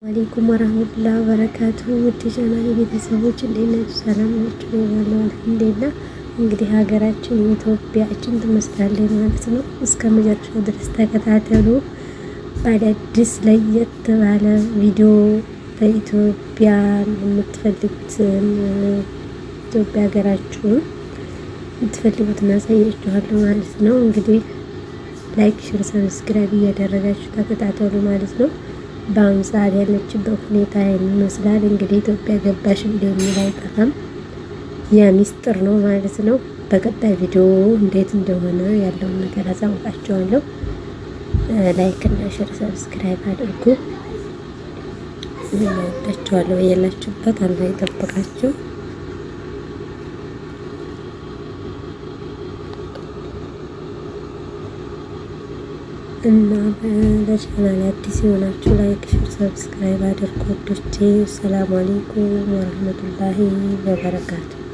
عليكم ورحمة الله وبركاته። ውድ ቻናሌ ቤተሰቦች እንዴት ናችሁ? ሰላም ናችሁ? ያለው الحمد لله። እንግዲህ ሀገራችን ኢትዮጵያችን ትመስላለች ማለት ነው። እስከ መጨረሻው ድረስ ተከታተሉ። በአዳዲስ ለየት ባለ ቪዲዮ በኢትዮጵያ የምትፈልጉትን ኢትዮጵያ ሀገራችሁን የምትፈልጉትን አሳያችኋለሁ ማለት ነው። እንግዲህ like፣ share፣ subscribe እያደረጋችሁ ተከታተሉ ማለት ነው። በአሁኑ ሰዓት ያለችበት ሁኔታ ይመስላል። እንግዲህ ኢትዮጵያ ገባሽ እንደሚል አይጠፋም። ያ ሚስጥር ነው ማለት ነው። በቀጣይ ቪዲዮ እንዴት እንደሆነ ያለውን ነገር አሳውቃችኋለሁ። Like እና share subscribe አድርጉ። እወዳችኋለሁ። ያላችሁበት አላህ ይጠብቃችሁ። እና ለቻናል አዲስ የሆናችሁ like፣ share፣ subscribe አድርጉ። ወዶቼ السلام عليكم ورحمة الله وبركاته።